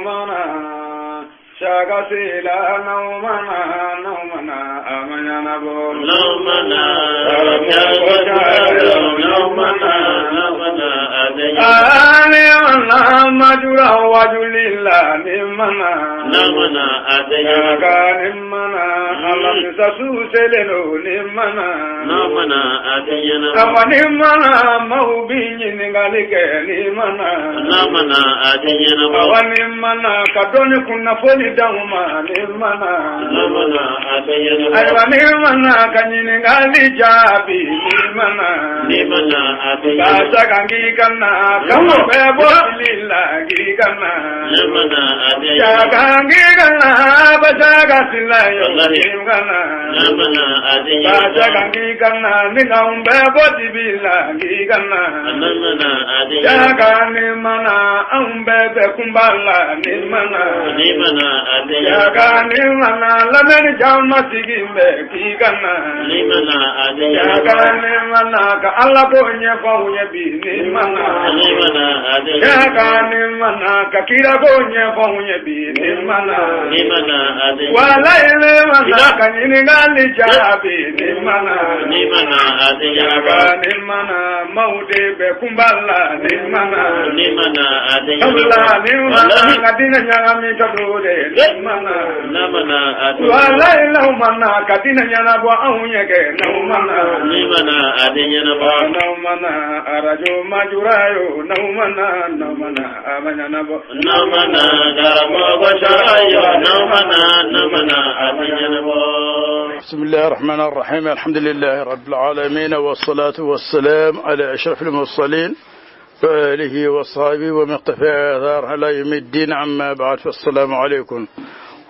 Naumana Shagasila Naumana Naumana Amanyanabo Naumana Shagasila Naumana Naumana Alimana Majura Wajulila Nimana Naumana Adayana Nimana Alamisa Suseleno Nimana Naumana Adayana Amanimana Maubinyi Ningalike Nimana Naumana Adayana Awanimana Kadoni Kunafoli Dauma Nimana Naumana Adayana Awanimana Kanyiningali Jabi Nimana Nimana Adayana Kasakangikana Kamo Bebo Lila Gigana Nimana Adayana Shakangikana Bashagasila Yogana Nimana Adayana Kasakangikana Ningaumbe Botibila Gigana Nimana Adayana Shakanimana Umbebe Kumbala Nimana Nimana Adayana Shakanimana Lameni Jama Sigimbe Gigana Nimana Adayana Shakanimana Ka Allah Bonye Fawunye Bi Nimana Nimana Adayana Shakanimana Ka Kira Bonye Fawunye Bi Nimana Nimana Adayana Walaile Mana Ka Nyiningali Jabi Nimana Nimana Adayana Shakanimana Maude Be Kumbala Nimana Nimana Adayana Kabla Nimana Kadina Nyangami Kadure Nimana Nimana Adayana Walaile Mana Kadina Nyanabwa Aunyeke Naumana Nimana Adayana Naumana Arajo Majurayo Naumana Naumana Amanyanabo Naumana Daramogo Sharayo Naumana Naumana Amanyanabo. بسم الله الرحمن الرحيم. الحمد لله رب العالمين، والصلاة والسلام على أشرف المرسلين وآله وصحبه ومن اقتفى آثاره إلى يوم الدين. عما بعد، فالسلام عليكم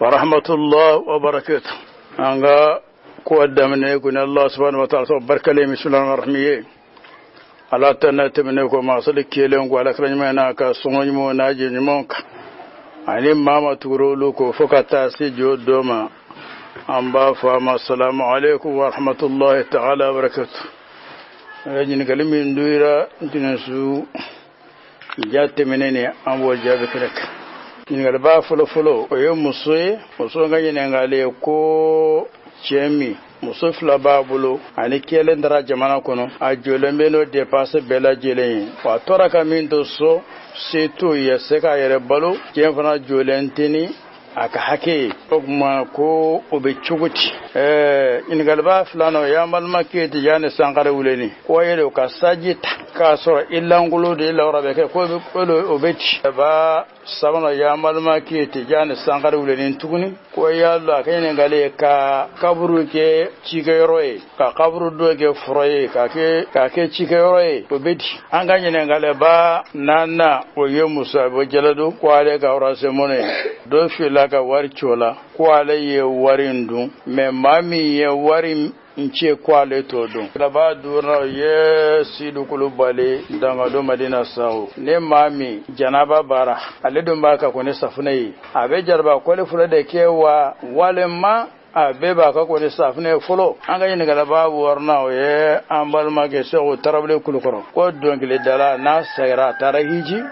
ورحمة الله وبركاته. أنغا قدامنا يكون الله سبحانه وتعالى بركة لي بسم الله الرحمن الرحيم. على تناتمنكم ما صلك كيلون وعلى كرنمنا كسونيمو ناجيمونك ani mama tugurolu ko fo ka taa se jo dɔ ma. An b'a fɔ a ma salamu aleykum wa rahmatulahi ta'ala wa barakatu. Ɲininkali min dira ntɛnɛnsu ja tɛmɛnen ni an b'o jaabi kɛnɛ kan. Ɲininkaliba fɔlɔ fɔlɔ o ye muso ye. Muso ka ɲininkali ye ko cɛ min muso fila b'a bolo ani kelen taara jamana kɔnɔ, a jɔlen bɛ n'o dépense bɛɛ lajɛlen ye, wa a tora ka min to so se t'o ye se k'a yɛrɛ balo. Cɛ fana jɔlen tɛ ni a ka hakɛ ye. O tuma ko o bɛ cogo di? Ɲininkaliba filanan o y'an balimakɛ Tijani Sankare weleni ko yɛrɛ o ka saji ta k'a sɔrɔ i lankolon de lawura bɛ kɛ ko o bɛ ci. Ba sabanan o y'an balimakɛ Tijani Sankare weleni tuguni ko y'a lɔn a ka ɲininkali ye ka kaburu kɛ cikɛyɔrɔ ye, ka kaburu dɔ kɛ foro ye, k'a kɛ cikɛyɔrɔ ye, o bɛ di. An ka ɲininkaliba naaninan o ye Musa bɔ Jalado ko ale ka renseignement ye dɔ filila ka wari ci o la ko ale ye wari in dun, mɛ maa min ye wari n ce ko ale t'o dun. Laba duurunan o ye Sidu Kulubali Dangado Madina Saho. Ne maa min janaba baara ale dun b'a ka ko ni safunɛ ye, a bɛ jariba kɔli fɔlɔ de kɛ wa walima a bɛɛ b'a ka ko ni safunɛ ye fɔlɔ. An ka ɲininkaliba wɔɔrɔnan o ye an balimakɛ Sɛku Tarawele Kulukɔrɔ ko dɔnkilidala n'a sɛgɛra a taara hiji.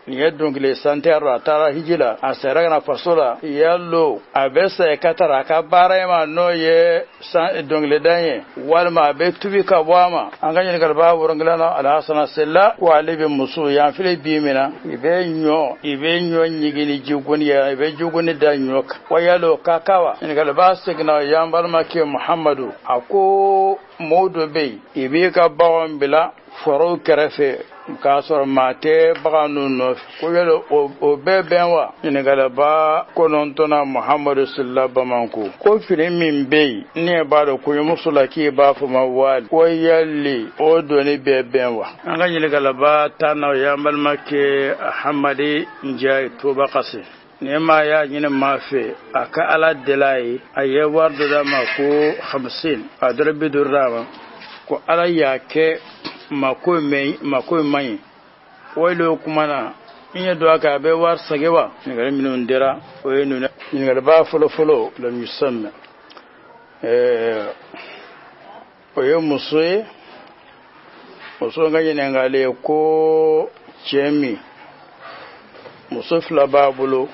Nin ye dɔnkili santɛyɔrɔ a taara hiji la, a sera ka na faso la, yalo a bɛ sɛ ka taara a ka baara in ma n'o ye dɔnkilidan ye, walima a bɛ tubi ka bɔ a ma. An ka ɲininkaliba wɔɔrɔnkilan na Alhasana Sela ko ale bɛ muso yan filɛ bi min na, i bɛ ɲɔ ɲigin ni jigoni ye, i bɛ jigoni da ɲɔ kan wa yalo ka kan wa. Ɲininkaliba seginna o y'an balimakɛ Muhamadu, a ko mɔgɔw dɔ bɛ yen i b'i ka bagan bila forow kɛrɛfɛ k'a sɔrɔ maa tɛ bagan ninnu nɔfɛ, ko yala o bɛɛ bɛn wa. Ɲininkaliba kɔnɔntɔnna Muhamadu Sila Bamanko ko fini min bɛ yen ne b'a dɔn kɔɲɔmuso la k'i b'a fɔ ma wali, ko yali o donni bɛɛ bɛn wa. An ka ɲininkaliba tan na o y'an balimakɛ Hamadi Njayi Toba Kasi. Ni maa y'a ɲini maa fɛ a ka Ala deli a ye, a ye wari dɔ d'a ma ko 50, a dɔrɔ 50 d'a ma ko Ala y'a kɛ mako man ɲi. O de o kuma na n ye don a kan a bɛ wari segin wa. Ɲininkali minnu dira o ye ninnu. Ɲininkaliba fɔlɔ fɔlɔ lam yusamma o ye muso ye. Muso ka ɲininkali ye ko cɛ min Muso fila b'a bolo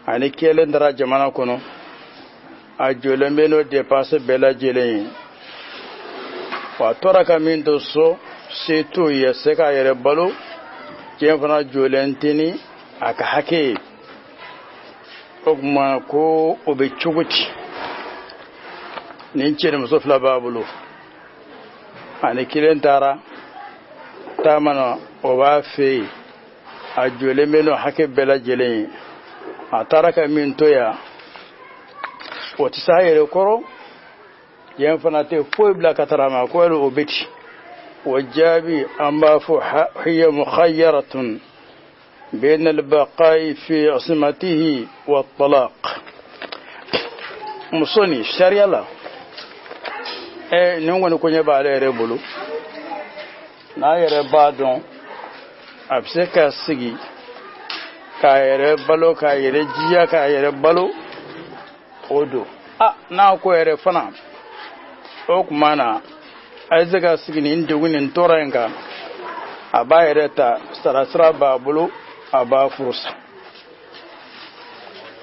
ani kelen taara jamana kɔnɔ, a jɔlen bɛ n'o dépense bɛɛ lajɛlen ye. Wa a tora ka min to so, se t'o ye, se k'a yɛrɛ balo. Cɛ fana jɔlen tɛ ni a ka hakɛ ye. O tuma ko o bɛ cogo di? Nin cɛ ni muso fila b'a bolo ani kelen taara taama na, o b'a fɛ yen, a jɔlen bɛ n'o hakɛ bɛɛ lajɛlen ye. A taara ka min to yan, o tɛ se a yɛrɛ kɔrɔ. Yan fana tɛ foyi bila ka taara ma ko o bɛ ten. O jaabi, an b'a fɔ hiya mukhayyaratun bayna al-baqa'i fi ismatihi wa talaq. Muso ni sariya la, nin kɔni koɲɛ b'ale yɛrɛ bolo. N'a yɛrɛ b'a dɔn a bɛ se ka sigi k'a yɛrɛ balo, k'a yɛrɛ jiya, k'a yɛrɛ balo, o don. A n'a ko yɛrɛ fana, o tuma na a ye se ka sigi nin degun nin tɔɔrɔ in kan, a b'a yɛrɛ ta, sarasira b'a bolo, a b'a furu sa.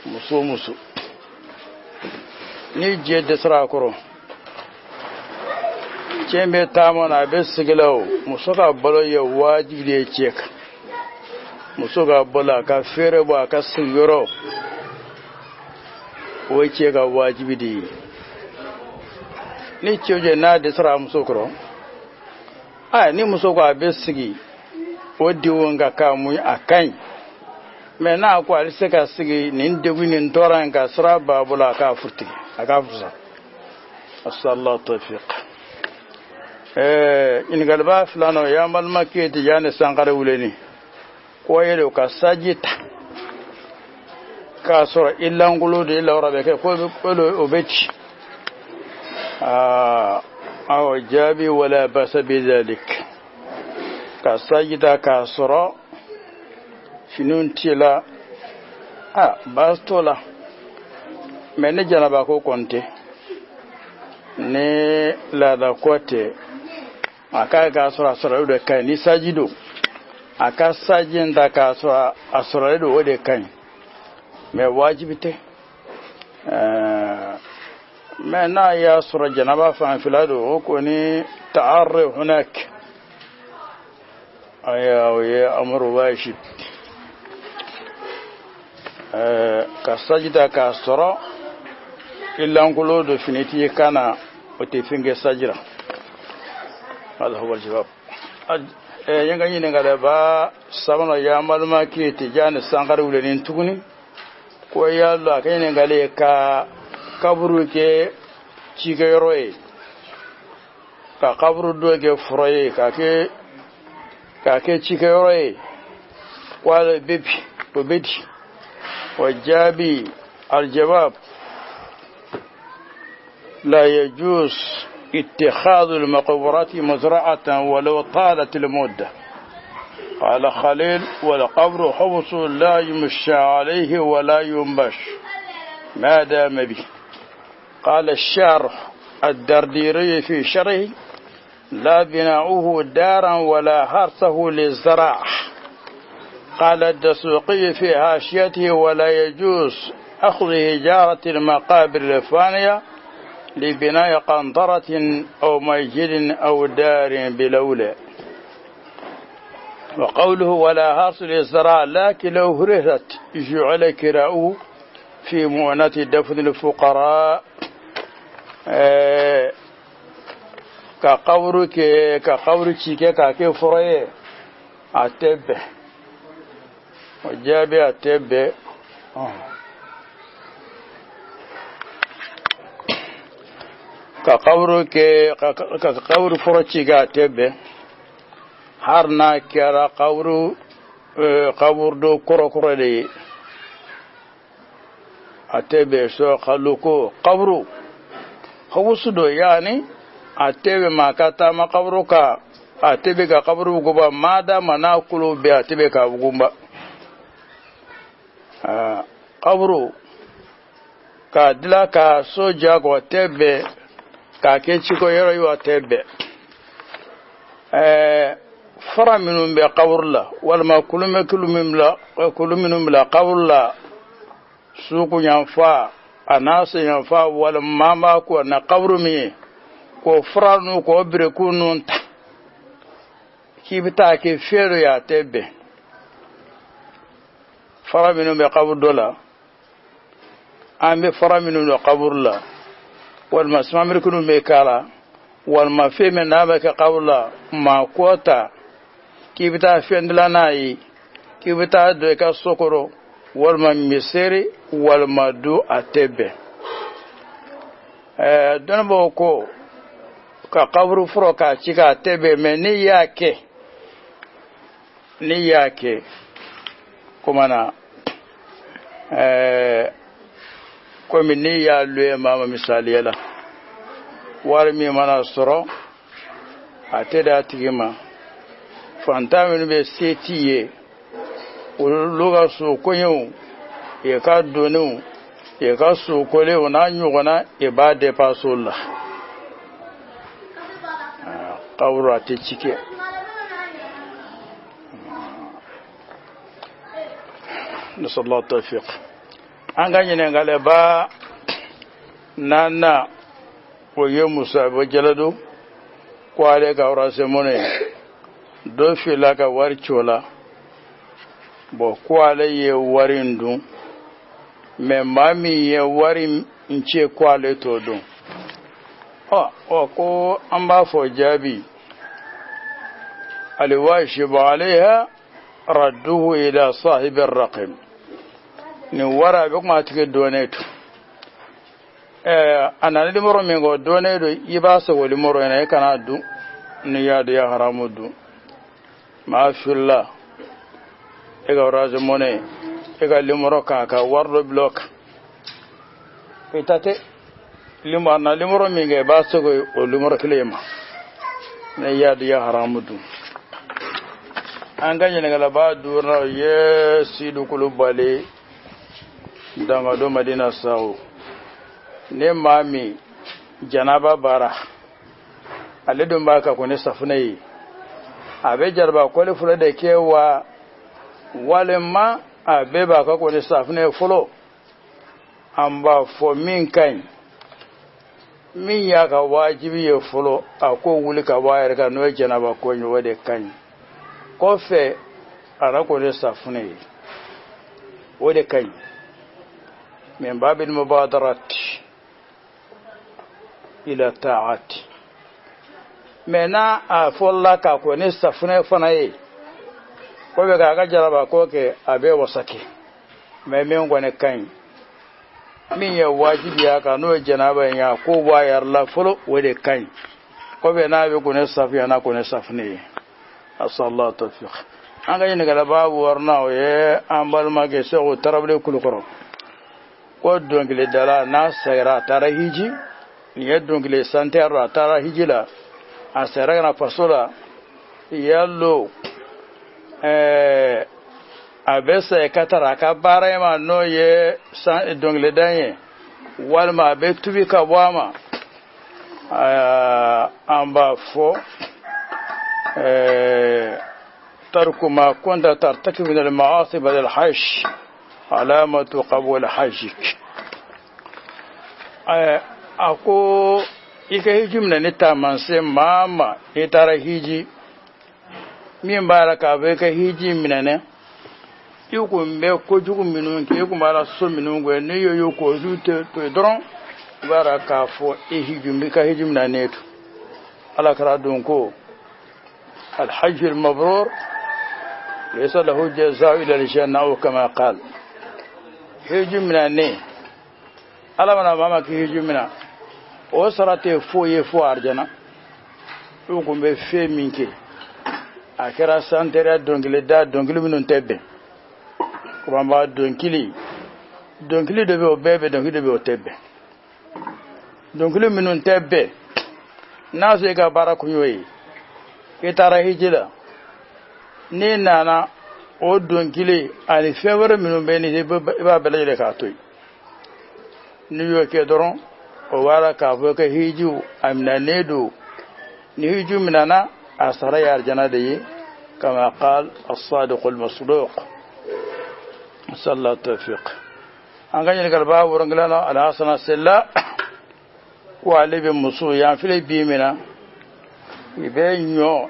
Muso muso ni jɛ dɛsɛra a kɔrɔ, cɛ bɛ taama na, a bɛ sigi la, o muso ka balo ye wajibi de ye cɛ kan. Muso ka balo, a ka fɛɛrɛ bɔ a ka sigiyɔrɔ, o ye cɛ ka wajibi de ye. Ni cɛ jɛ n'a dɛsɛra a muso kɔrɔ, aa ni muso ko a bɛ sigi o denw ka k'a mun, a ka ɲi. Mɛ n'a ko ale se ka sigi nin degun nin tɔɔrɔ in ka sira b'a bolo, a k'a furu tigɛ, a k'a furu sa. Asallahu tawfiq. Ɲininkaliba filanan, o y'an balimakɛ Tijani Sankare wuleni ko yɛrɛ ka saji ta k'a sɔrɔ i lankolon de, i lawura bɛ kɛ, ko o bɛ ci. Awɔ, jaabi, wala basa bi zalik. Ka saji ta k'a sɔrɔ finiw t'i la, a baasi t'o la. Mɛ ni janaba ko kɔni tɛ, ni laada ko tɛ, a k'a k'a sɔrɔ a sɔrɔli de ka ɲi. Ni saji don, a ka saji in ta k'a sɔrɔ a sɔrɔli don, o de ka ɲi. Mɛ wajibi tɛ. Mɛ n'a y'a sɔrɔ janaba fanfɛla don, o kɔni ta'arri hunak, aya, o ye amru wajib. Ka saji ta k'a sɔrɔ i lankolon don, fini t'i kan na, o tɛ fɛn kɛ saji la. هذا هو الجواب. Yan ka ɲininkali ba sabanan, y'an balimakɛ Tijani Sankare wulenin tuguni ko y'a lɔn, a ka ɲininkali ka kaburu kɛ cikɛyɔrɔ ye, ka kaburu dɔ kɛ foro ye, k'a kɛ cikɛyɔrɔ ye, ko ale bɛ bi o bɛ di? O jaabi, aljawab, la yajuz اتخاذ المقبرات مزرعة ولو طالت المدة. قال خليل: والقبر حبس لا يمشى عليه ولا ينبش ما دام به. قال الشارح الدرديري في شرحه: لا بناؤه دارا ولا حرثه للزراعة. قال الدسوقي في حاشيته: ولا يجوز أخذ حجارة المقابر الفانية لبناء قنطرة أو مسجد أو دار بلولا. وقوله ولا حرث للزراعة، لكن لو هرهت جعل كراؤه في مؤنة دفن الفقراء. Ka kaburu kɛ, ka kaburu ci kɛ k'a kɛ foro ye, a tɛ bɛn. O jaabi, a tɛ bɛn. Ka kaburu kɛ, ka kaburu foro ci kɛ, a tɛ bɛn, har n'a kɛra kaburu kaburudo kɔrɔkɔrɔ de ye, a tɛ bɛn. So ko kaburu habusu do, yaani a tɛ bɛn maa ka taama kaburu kan, a tɛ bɛn ka kaburu wuguba, maadama n'a kolo bɛ, a tɛ bɛn ka wuguba. Kaburu k'a dilan ka so jɔ a kɔ, a tɛ bɛn. K'a kɛ ciko yɔrɔ ye, a tɛ bɛn. Fara minnu bɛ kaburu la walima kulumɛkulu kulu minnu bila kaburu la suku yanfa a n'a sen yanfa walima an b'a ko na kaburu min ye k'o fura ninnu k'o birikun ninnu ta k'i bɛ taa kɛ fiyɛ dɔ ye a tɛ bɛn. Fara minnu bɛ kaburu dɔ la an bɛ fara minnu don kaburu la walima simanbirikunu bɛ k'a la walima fɛn min n'a bɛ kɛ kaburu la maa k'o ta k'i bɛ taa fɛn dilan n'a ye k'i bɛ taa don i ka so kɔrɔ walima misiri walima du a tɛ bɛn. Dɔnnibaaw ko ka kaburu fura k'a ci k'a tɛ bɛn mɛ n'i y'a kɛ kumana komi n'i y'a luye maa ma misaliya la wari min mana sɔrɔ a tɛ d'a tigi ma fantan minnu bɛ se t'i ye olu ka so koɲɛw i ka doniw i ka so kolenw n'a ɲɔgɔnna i b'a dépense o la kaburu a tɛ ci kɛ. Nasallahu tawfiq. An ka ɲininkaliba naaninan o ye Musa bɔ Jalado ko ale ka renseignement ye dɔ filila ka wari ci o la bon ko ale ye wari in dun mɛ maa min ye wari in ci ko ale t'o dɔn. Ɔ ko an b'a fɔ jaabi alwajibu alayha radduhu ila sahibi raqim nin wari a bɛ kuma a tigi dɔnnen to a nana limɔrɔ min kɔ dɔnnen don i b'a sago limɔrɔ in na i kana dun n'i y'a dun i ye haramu dun maa filila e ka Orange Money e ka limɔrɔ kan ka wari dɔ bila o kan i ta tɛ a na limɔrɔ min kɛ i b'a sago o limɔrɔ kelen ma n'i y'a dun i ye haramu dun. An ka ɲininkaliba duurunan o ye Sidu Kulubali Dangado Madina Sawo ne maa min janaba baara ale dun b'a ka ko ni safunɛ ye a bɛ jariba kɔli fɔlɔ de kɛ wa walima a bɛɛ b'a ka ko ni safunɛ ye fɔlɔ an b'a fɔ min ka ɲi min y'a ka wajibi ye fɔlɔ a k'o wuli ka bɔ a yɛrɛ kan n'o ye janaba ko ye o de ka ɲi kɔfɛ a na ko ni safunɛ ye o de ka ɲi min babil mubadarati ila taati mɛ n'a a fɔlɔla k'a ko ni safunɛ fana ye ko bɛ k'a ka jaraba ko kɛ a bɛ wasa kɛ mɛ min kɔni ka ɲi min ye wajibi y'a kan n'o ye janaba ye a k'o bɔ a yɛrɛ la fɔlɔ o de ka ɲi kɔfɛ n'a bɛ ko ni safunɛ n'a ko ni safunɛ ye. Asallahu tawfiq. An ka ɲininkaliba wɔɔrɔnan o ye an balimakɛ Segu Tarawele Kulukɔrɔ ko dɔnkilidala n'a sɛgɛra a taara hiji nin ye dɔnkili santɛri a taara hiji la a sɛgɛra ka na faso la yalo a bɛ sɛgɛn ka taara a ka baara in ma n'o ye dɔnkilidan ye walima a bɛ tubi ka bɔ a ma an b'a fɔ ترك ما كنت ترتكب من المعاصي بدل الحج علامة قبول حجك. A ko i ka hiji minɛ ni taamasiyɛn maa ma i taara hiji min b'a la k'a fɔ i ka hiji minɛ i kun bɛ kojugu minnu kɛ i kun b'a la so minnu kɛ n'i y'o k'olu to yen dɔrɔn i b'a la k'a fɔ i hiji i ka hiji minɛnen to Ala kɛra don ko الحج المبرور ليس له جزاء إلا الجنة أو كما قال. hiji minɛnen Ala mana maa ma k'i hiji minɛ o sara tɛ foyi ye fo arijana i kun bɛ fɛn min kɛ a kɛra santeriya dɔnkilida dɔnkili minnu tɛ bɛn komi an b'a dɔnkili dɔnkili dɔ bɛ o bɛɛ bɛ dɔnkili dɔ bɛ o tɛ bɛn dɔnkili minnu tɛ bɛn n'a sɔrɔ i ka baara kun y'o ye i taara hiji la n'i nana o dɔnkili ani fɛn wɛrɛ minnu bɛ nin i b'a bɛɛ lajɛlen k'a to yen n'i y'o kɛ dɔrɔn o b'a la k'a fɔ ko hijiw a minɛnen don ni hiji minɛna a sara ye arijana de ye. كما قال الصادق المصدوق. نسأل الله التوفيق. An ka ɲininkaliba wolonwula Alhasana Sela ko ale bɛ muso yan filɛ bi min na, i bɛ ɲɔ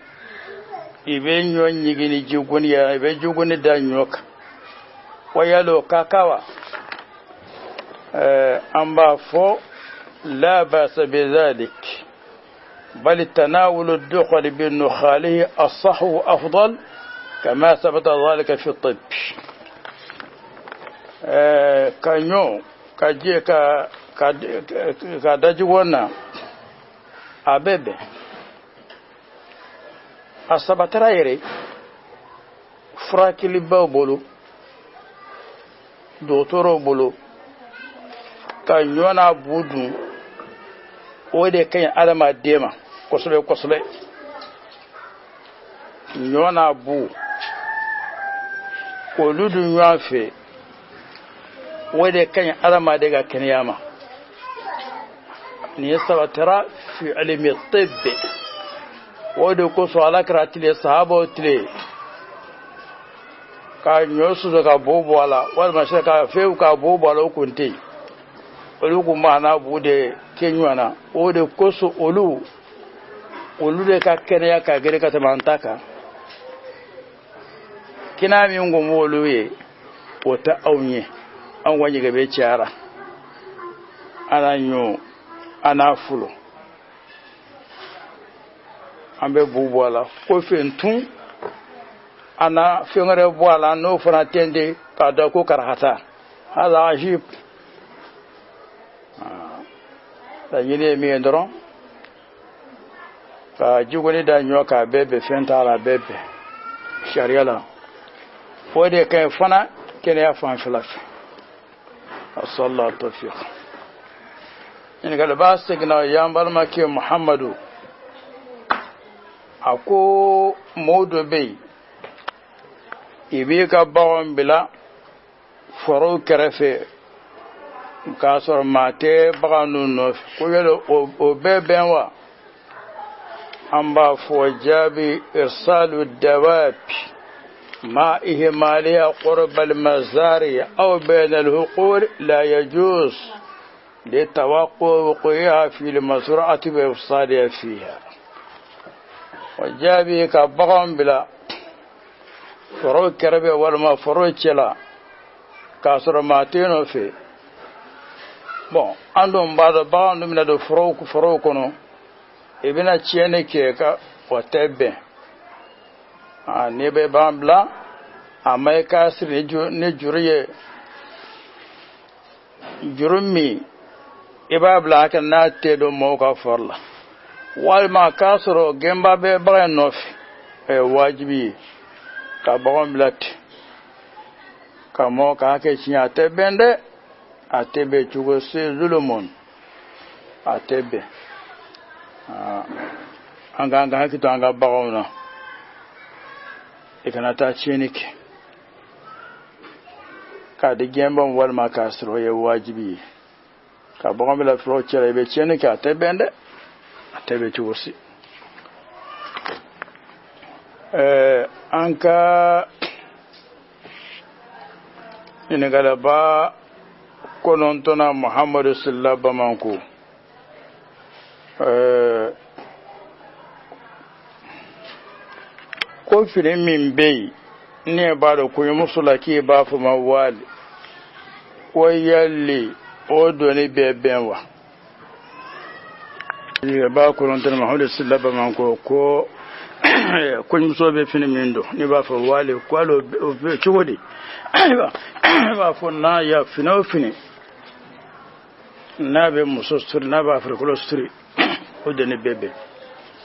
ɲigin ni jigoni ye, i bɛ jigoni da ɲɔ kan wa yala o ka kan wa? An b'a fɔ لا بأس بذلك، بل تناول الدخل بنخاله أصح وأفضل كما ثبت ذلك في الطب. Ka ɲɔ ka je ka dajugu na, a bɛ bɛn, a sabatara yɛrɛ furakɛlibaw bolo, dɔgɔtɔrɔw bolo, ka ɲɔ n'a bu dun, o de ka ɲi adamaden ma kosɛbɛ kosɛbɛ. Ɲɔ n'a bu, k'olu dun ɲɔgɔn fɛ, o de ka ɲi adamaden ka kɛnɛya ma. Nin ye sabatara في علم الطب. O de kosɔn Ala kɛra tile, sahabaw tile, ka ɲɔ susu ka bo bɔ a la, walima se ka fewu ka bo bɔ a la, o kun tɛ yen. Olu kun b'a n'a bu de kɛ ɲɔgɔn na. O de kosɔn olu de ka kɛnɛya ka gere ka tɛmɛ an ta kan. Kɛnɛya min kun b'olu ye, o tɛ anw ye. Anw ka ɲɛgɛn bɛ cayara, an n'a ɲɔ, an n'a fulo, an bɛ bu bɔ a la ko fɛn tun, an na fɛn wɛrɛ bɔ a la, n'o fana tɛnten k'a dɔn ko karakata. هذا عجيب. Laɲini ye min ye dɔrɔn, ka jigoni da ɲɔ k'a bɛɛ bɛn, fɛn t'a la, a bɛɛ bɛn sariya la. O de ka ɲi fana kɛnɛya fanfɛla fɛ. أسأل الله التوفيق. Ɲininkali seginna, y'an balimakɛ Muhamadu, a ko mɔgɔw dɔ bɛ yen, i b'i ka bagan bila forow kɛrɛfɛ k'a sɔrɔ maa tɛ bagan ninnu nɔfɛ, ko yala o bɛɛ bɛn wa? An b'a fɔ jaabi: إرسال الدواب مع إهمالها قرب المزارع أو بين الحقول لا يجوز لتوقع وقوعها في المزرعة وإفسادها فيها. O jaabi, ka bagan bila foro kɛrɛfɛ walima foro cɛla k'a sɔrɔ maa tɛ nɔfɛ, bon, an dun b'a dɔn bagan dun bɛna don forow kɔnɔ, i bɛna tiɲɛni kɛ ka, o tɛ bɛn. N'i bɛ bagan bila, a ma i k'a siri ni juru ye, juru min i b'a bila hakɛ n'a tɛ don mɔgɔw ka foro la, walima k'a sɔrɔ gɛnba bɛ bagan in nɔfɛ. O ye wajibi ye ka bagan bila ten ka mɔgɔ ka hakɛ tiɲɛ, a tɛ bɛn dɛ, a tɛ bɛn cogo si. Zulumon, a tɛ bɛn. An k'an ka hakili to an ka baganw na, i kana taa tiɲɛni kɛ k'a di gɛnbaw walima k'a sɔrɔ. O ye wajibi ye ka bagan bila furaw cɛla, i bɛ tiɲɛni kɛ, a tɛ bɛn dɛ, a tɛ bɛn cogo si. An ka ɲininkaliba kɔnɔntɔnna, Muhamadu Sila Bamanko, ko fini min bɛ yen ne b'a dɔn kɔɲɔmuso la k'i b'a fɔ ma wali, ko yali o doni bɛ bɛn wa? Ɲininkaliba kɔnɔntɔnna, Muhamadu Sila Bamanko, ko kɔɲɔmuso bɛ fini min don n'i b'a fɔ wali, ko hali o bɛ cogo di? I b'a fɔ n'a ya fini o fini n'a bɛ muso siri, n'a b'a farikolo siri, o doni bɛ bɛn.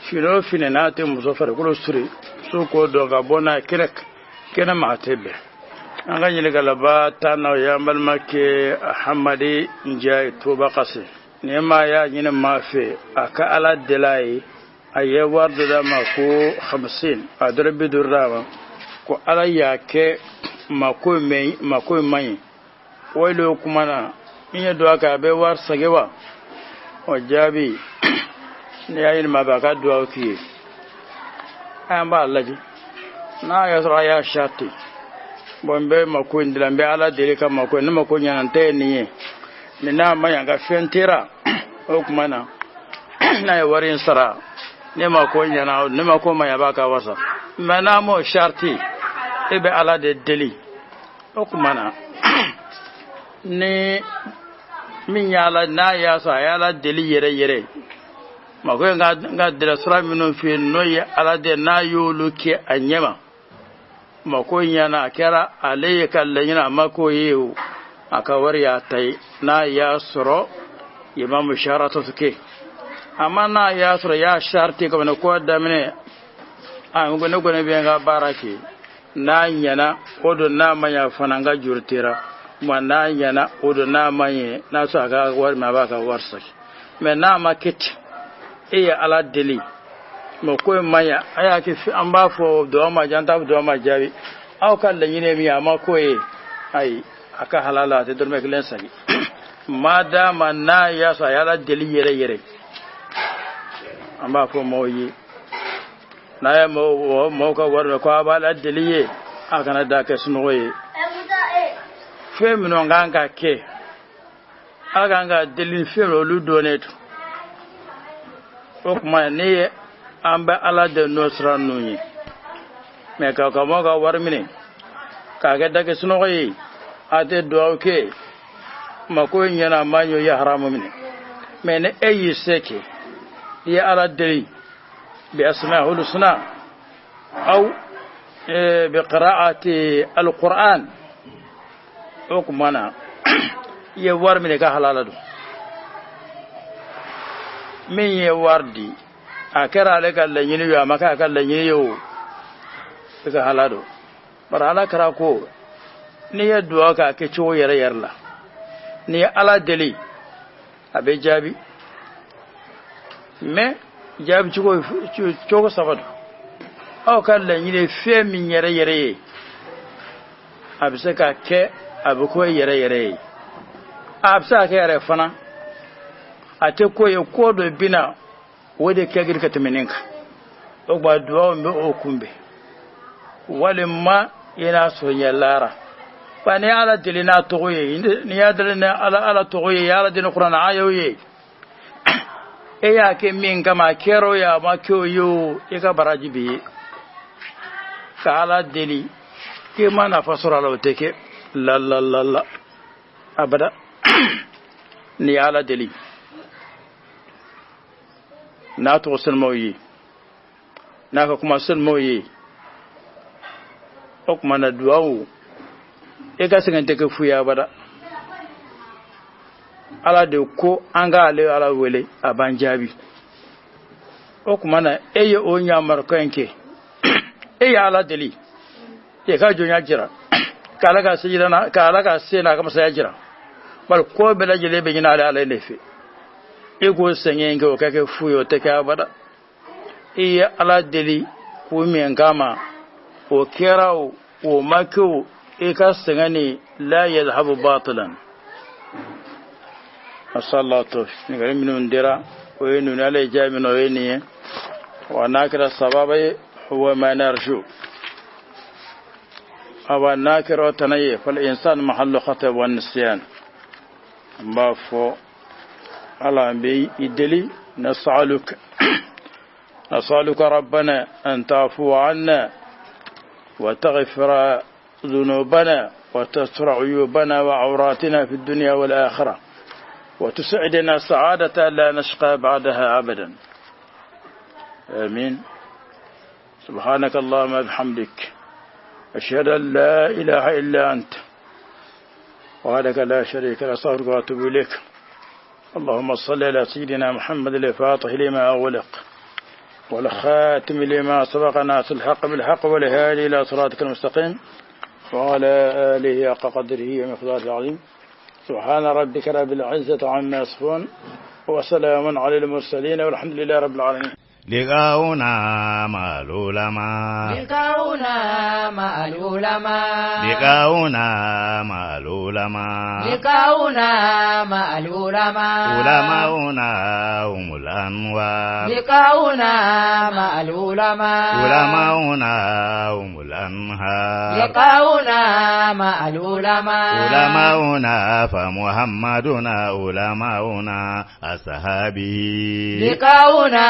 Fini o fini n'a tɛ muso farikolo siri, so k'o dɔn ka bɔ n'a ye kɛnɛ kɛnɛ ma, a tɛ bɛn. An ka ɲininkaliba tan na, o y'an balimakɛ Hamadi Njayi Toba Kasi. Ni maa y'a ɲini maa fɛ a ka Ala deli a ye, a ye wari dɔ d'a ma ko 50, a dɔrɔ 50 d'a ma, ko Ala y'a kɛ mako mɛn mako man ɲi, o de kuma na n ye duwawu kɛ, a bɛ wari segin wa? O jaabi, ne y'a ɲini maa fɛ a ka duwawu k'i ye, an b'a lajɛ. N'a y'a sɔrɔ a y'a sariti bon n bɛ mako in dilan, n bɛ ala deli ka mako, ne mako ɲɛna n tɛ ye nin ye, ni n'a ma ɲɛ n ka fɛn tera, o tuma na n'a ye wari in sara, ne mako ɲɛna, ne mako ma ɲɛ, a b'a ka wasa. Mɛ n'a m'o sariti, e bɛ ala de deli. O tuma na ni min y'ala, n'a y'a sɔrɔ a y'ala deli yɛrɛ yɛrɛ, mako in ka deli sira minnu fɛ yen, n'o ye ala deli, n'a y'olu kɛ a ɲɛma, mako ɲɛna, a kɛra ale ye ka laɲini, a ma k'o ye o, a ka wari y'a ta ye. N'a y'a sɔrɔ i ma musharatatu kɛ, amma n'a y'a sɔrɔ y'a sariti kabini ko daminɛ, a n ko ne kɔni bɛ n ka baara kɛ, n'a ɲɛna o don, n'a ma ɲɛ fana n ka juru tera ma, n'a ɲɛna o don, n'a ma ɲɛ, n'a sɔrɔ a ka wari min, a b'a ka wari sagi. Mɛ n'a ma kɛ ten, e ye ala deli, mɛ ko in ma ɲɛ, a y'a kɛ, an b'a fɔ duwa ma jaabi, an t'a fɔ duwa ma jaabi, aw ka laɲini ye min ye, a ma k'o ye, ayi, a ka halala, a tɛ dɔrɔmɛ kelen sagi, madama n'a y'a sɔrɔ a y'ala deli yɛrɛ yɛrɛ. An b'a fɔ maaw ye, n'a ye maaw ka wari minɛ ko a b'a la deli ye, a kana da kɛ sunɔgɔ ye. Fɛn minnu kan ka kɛ, a kan ka deli fɛn olu dɔnnen to. O tuma ne ye an bɛ ala de n'o sira ninnu ye, mɛ ka maaw ka wari minɛ k'a kɛ dakɛ sunɔgɔ ye, a tɛ duwawu kɛ, mako ɲɛna, a ma ɲɛ, o ye haramu minɛ. Mɛ ni e y'i se kɛ, i ye ala deli bi asma'ul husna aw bi qira'ati alquran, o tuma na i ye wari minɛ ka halala don. Min ye wari di, a kɛra ale ka laɲini ye, a ma kɛ a ka laɲini ye o, i ka halala don. Bari ala kɛra ko n'i ye duwawu kɛ a kɛcogo yɛrɛ yɛrɛ la, n'i ye ala deli, a bɛ jaabi. Mɛ jaabi cogo saba don. Aw ka laɲini ye fɛn min yɛrɛ yɛrɛ ye, a bɛ se ka kɛ, a bɛ ko yɛrɛ yɛrɛ ye, a bɛ se ka kɛ yɛrɛ fana, a tɛ ko ye, ko dɔ bɛna o de kɛ giri ka tɛmɛ nin kan. O tuma duwawu bɛ o kunbɛn, walima i n'a sɔrɔ ɲɛ lara. Wa n'i y'ala deli n'a tɔgɔ ye, n'i y'a deli ni ala tɔgɔ ye, i y'ala deli ni kuranɛ ayaw ye, e y'a kɛ min kama, a kɛra o ye, a ma kɛ o ye o, i ka baraji bɛ ye. Ka ala deli k'i ma nafa sɔrɔ a la, o tɛ kɛ la la la la abada. N'i ye ala deli n'a tɔgɔ selimaw ye, n'a ka kuma selimaw ye, o tuma na duwawu e ka sɛgɛn tɛ kɛ fu ye abada. Ala de ko an k'ale ala wele, a b'an jaabi. O tuma na e ye o ɲamarukan in kɛ, e ye ala deli, e ka jɔnya jira, k'ala ka sejira na, k'ala ka se n'a ka masaya jira, bari ko bɛɛ lajɛlen bɛ ɲini ale ala de fɛ. E k'o sɛgɛn kɛ, o ka kɛ fu ye, o tɛ kɛ abada. I ye ala deli kun min kama, o kɛra o, o ma kɛ o, i ka sɛgɛn ni la yadhhabu batilan. Mashallah, to ɲininkali minnu dira, o ye ninnu, ala ye jaabi min, o ye nin ye. Wa n'a kɛra sababa ye, huwa ma narju, awa n'a kɛra o tana ye, fal insan mahallu khata wa nisyan. N b'a fɔ ala, n bɛ i deli, نسألك ربنا أن تعفو عنا وتغفر ذنوبنا وتستر عيوبنا وعوراتنا في الدنيا والآخرة، وتسعدنا سعادة لا نشقى بعدها أبدا، آمين. سبحانك اللهم بحمدك، أشهد أن لا إله إلا أنت وحدك لا شريك لك، أستغفرك وأتوب إليك. اللهم صل على سيدنا محمد الفاتح لما أغلق، والخاتم لما سبق، ناصر الحق بالحق، والهادي إلى صراطك المستقيم، وعلى آله حق قدره ومقداره العظيم. سبحان ربك رب العزة عما يصفون، وسلام على المرسلين، والحمد لله رب العالمين. لقاؤنا مع العلماء، لقاؤنا مع العلماء، لقاؤنا مع العلماء، لقاؤنا مع العلماء، علماؤنا هم الأنوار، لقاؤنا مع العلماء، علماؤنا هم الأنوار. الأنهار. لقاؤنا مع العلماء. علماؤنا فمحمدنا علماؤنا أصحابه. لقاؤنا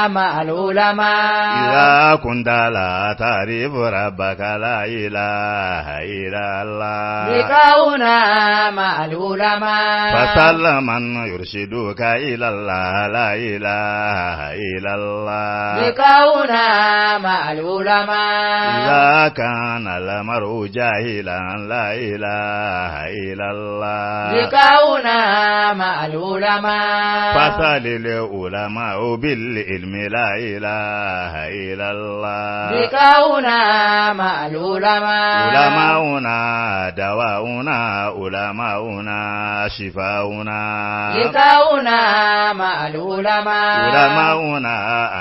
مع العلماء. إذا كنت لا تعرف ربك لا إله إلا الله. لقاؤنا مع العلماء. فسل من يرشدك إلى الله لا إله إلا الله. لقاؤنا مع العلماء. إذا كان المرء جاهلا لا إله إلا الله. لقاؤنا مع العلماء. فسل العلماء بالعلم لا إله إلا الله. لقاؤنا مع العلماء. علماؤنا دواؤنا علماؤنا شفاؤنا. لقاؤنا مع العلماء. علماؤنا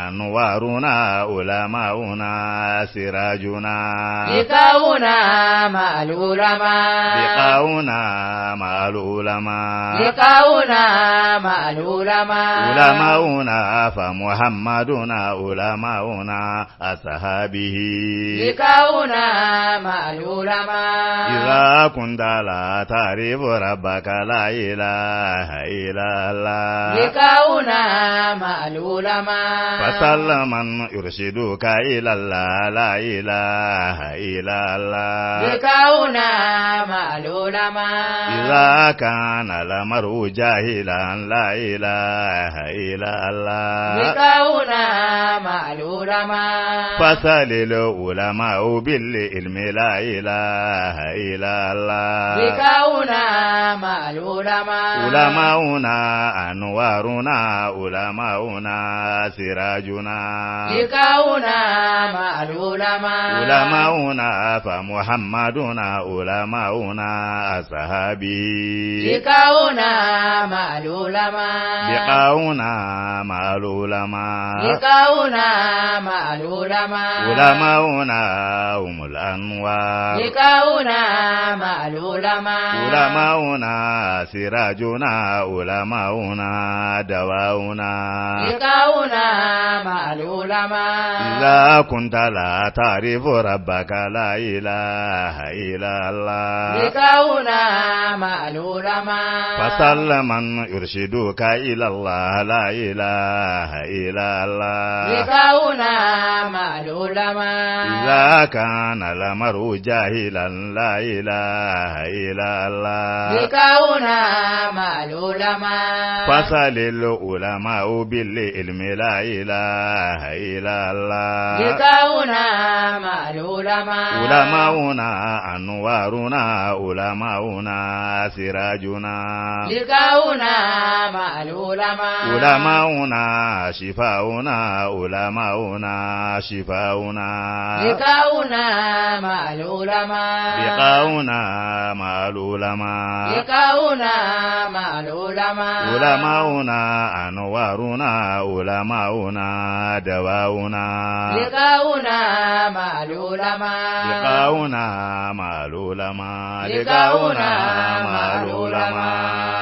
أنوارنا علماؤنا سراجنا. لقاؤنا مع العلماء. لقاؤنا مع العلماء. لقاؤنا مع العلماء. علماؤنا فمحمدنا علماؤنا أصحابه. لقاؤنا مع العلماء. إذا كنت لا تعرف ربك لا إله إلا الله. لقاؤنا مع العلماء. فسل من يرشدك إلى الله لا إله إلا الله. لقاؤنا مع العلماء. إذا كان المرء جاهلا لا إله إلا الله. لقاؤنا مع العلماء. فسل العلماء بالعلم لا إله إلا الله. لقاؤنا مع العلماء. علماؤنا أنوارنا علماؤنا سراجنا. لقاؤنا مع العلماء. علماؤنا فمحمدنا علماؤنا أصحابه. لقاؤنا مع العلماء. لقاؤنا مع العلماء. لقاؤنا مع العلماء. علماؤنا هم الأنوار. لقاؤنا مع العلماء. علماؤنا سراجنا علماؤنا دواؤنا. لقاؤنا مع العلماء. إذا كنت لا تعرف ربك لا إله إلا الله. لقاؤنا مع العلماء. فسل من يرشدك إلى الله لا إله إلا الله. لقاؤنا مع العلماء. إذا كان المرء جاهلا لا إله إلا الله. لقاؤنا مع العلماء. فسل العلماء بالعلم لا إله إلا الله. لقاؤنا مع العلماء. علماؤنا أنوارنا علماؤنا سراجنا. لقاؤنا مع العلماء. علماؤنا شفاؤنا علماؤنا شفاؤنا. لقاؤنا مع العلماء. لقاؤنا مع العلماء. لقاؤنا مع العلماء. علماؤنا أنوارنا علماؤنا دواؤنا. لقاؤنا مع العلماء. لقاؤنا مع العلماء. لقاؤنا مع العلماء.